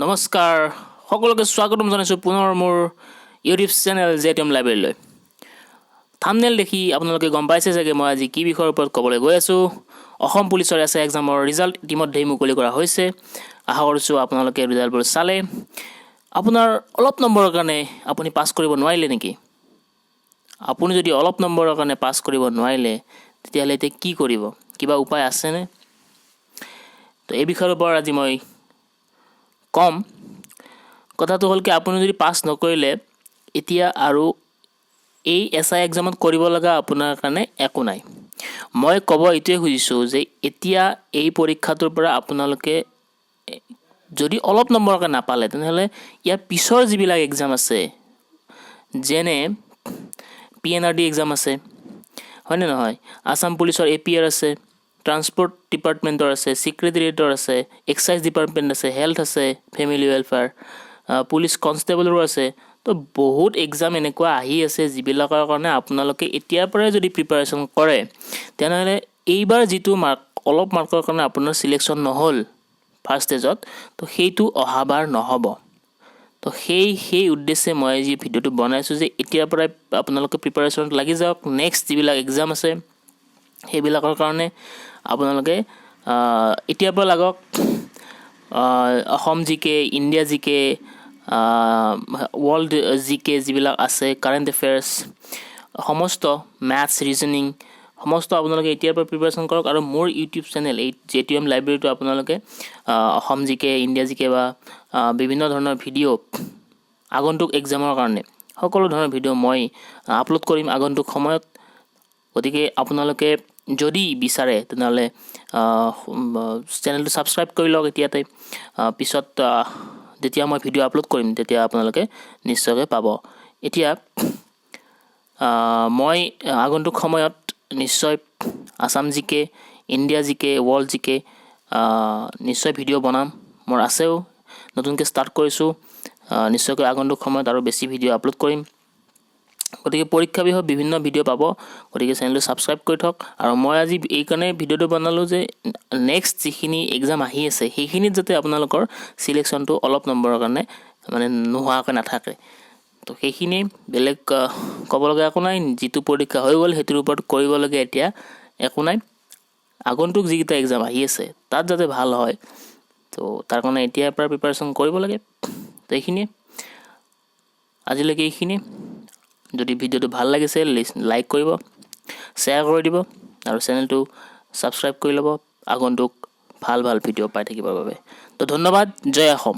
নমস্কাৰ, সকলোকে স্বাগতম জনাইছোঁ পুনৰ মোৰ YouTube channel J T M লাইব্ৰেৰীলৈ। থামনেল দেখি আপোনালোকে গম পাইছে চাগে মই আজি কি বিষয়ৰ ওপৰত ক'বলৈ গৈ আছোঁ। অসম পুলিচৰ এছ I এক্সামৰ ৰিজাল্ট ইতিমধ্যেই মুকলি কৰা হৈছে। আশা কৰিছোঁ আপোনালোকে ৰিজাল্টবোৰ চালে। আপোনাৰ অলপ নম্বৰৰ কাৰণে আপুনি পাছ কৰিব নোৱাৰিলে নেকি? আপুনি যদি অলপ নম্বৰৰ কাৰণে পাছ কৰিব নোৱাৰিলে, তেতিয়াহ'লে এতিয়া কি কৰিব? কিবা উপায় আছেনে? তো এই বিষয়ৰ ওপৰত আজি মই ক'ম। কথাটো হ'ল কি, আপুনি যদি পাছ নকৰিলে, এতিয়া আৰু এই এছ I এক্সামত কৰিব লগা আপোনাৰ কাৰণে একো নাই। মই ক'ব এইটোৱে খুজিছোঁ যে এতিয়া এই পৰীক্ষাটোৰ পৰা আপোনালোকে যদি অলপ নম্বৰৰ কাৰণে নাপালে, তেনেহ'লে ইয়াৰ পিছৰ যিবিলাক এক্সাম আছে, যেনে পিএনআৰডি এক্সাম আছে, হয়নে নহয়? আছাম পুলিচৰ এপিআৰ আছে, ট্ৰান্সপৰ্ট ডিপাৰ্টমেণ্টৰ আছে, ছেক্ৰেটেৰিয়েটৰ আছে, এক্সাইজ ডিপাৰ্টমেণ্ট আছে, হেল্থ আছে, ফেমিলি ৱেলফেয়াৰ, পুলিচ কনষ্টেবলৰো আছে। তো বহুত এক্সাম এনেকুৱা আহি আছে, যিবিলাকৰ কাৰণে আপোনালোকে এতিয়াৰ পৰাই যদি প্ৰিপাৰেশ্যন কৰে, তেনেহ'লে এইবাৰ যিটো মাৰ্ক, অলপ মাৰ্কৰ কাৰণে আপোনাৰ চিলেকশ্যন নহ'ল ফাৰ্ষ্ট ষ্টেজত, তো সেইটো অহাবাৰ নহ'ব। তো সেই উদ্দেশ্যে মই যি ভিডিঅ'টো বনাইছোঁ যে এতিয়াৰ পৰাই আপোনালোকে প্ৰিপাৰেশ্যনত লাগি যাওক। নেক্সট যিবিলাক এক্সাম আছে, সেইবিলাকৰ কাৰণে আপোনালোকে এতিয়াৰ পৰা লাগক। অসম জিকে, ইণ্ডিয়া জিকে, ৱৰ্ল্ড জিকে যিবিলাক আছে, কাৰেণ্ট এফেয়াৰ্ছ, সমস্ত মেথছ, ৰিজনিং, সমস্ত আপোনালোকে এতিয়াৰ পৰা প্ৰিপাৰেশ্যন কৰক। আৰু মোৰ ইউটিউব চেনেল এই জে টি এম লাইব্ৰেৰীটো আপোনালোকে অসম জিকে, ইণ্ডিয়া জিকে বা বিভিন্ন ধৰণৰ ভিডিঅ', আগন্তুক এক্সামৰ কাৰণে সকলো ধৰণৰ ভিডিঅ' মই আপলোড কৰিম আগন্তুক সময়ত। গতিকে আপোনালোকে যদি বিচাৰে, তেনেহ'লে চেনেলটো ছাবস্ক্ৰাইব কৰি লওক এতিয়াতে। পিছত যেতিয়া মই ভিডিঅ' আপলোড কৰিম, তেতিয়া আপোনালোকে নিশ্চয়কৈ পাব। এতিয়া মই আগন্তুক সময়ত নিশ্চয় আছাম জিকে, ইণ্ডিয়া জিকে, ৱৰ্ল্ড জিকে নিশ্চয় ভিডিঅ' বনাম। মোৰ আছেও, নতুনকৈ ষ্টাৰ্ট কৰিছোঁ। নিশ্চয়কৈ আগন্তুক সময়ত আৰু বেছি ভিডিঅ' আপলোড কৰিম। গতিকে পৰীক্ষা বিষয়ত বিভিন্ন ভিডিঅ' পাব। গতিকে চেনেলটো ছাবস্ক্ৰাইব কৰি থওক। আৰু মই আজি এইকাৰণে ভিডিঅ'টো বনালোঁ যে নেক্সট যিখিনি এক্সাম আহি আছে, সেইখিনিত যাতে আপোনালোকৰ চিলেকশ্যনটো অলপ নম্বৰৰ কাৰণে মানে নোহোৱাকৈ নাথাকে। তো সেইখিনিয়ে, বেলেগ ক'ব লগা একো নাই। যিটো পৰীক্ষা হৈ গ'ল, সেইটোৰ ওপৰত কৰিবলগীয়া এতিয়া একো নাই। আগন্তুক যিকেইটা এক্সাম আহি আছে, তাত যাতে ভাল হয়, তো তাৰ কাৰণে এতিয়াৰ পৰা প্ৰিপাৰেশ্যন কৰিব লাগে। তো এইখিনিয়ে, আজিলৈকে এইখিনিয়ে। যদি ভিডিঅ'টো ভাল লাগিছে, লাইক কৰিব, শ্বেয়াৰ কৰি দিব আৰু চেনেলটো ছাবস্ক্ৰাইব কৰি ল'ব আগন্তুক ভাল ভাল ভিডিঅ' পাই থাকিবৰ বাবে। তো ধন্যবাদ, জয় অসম।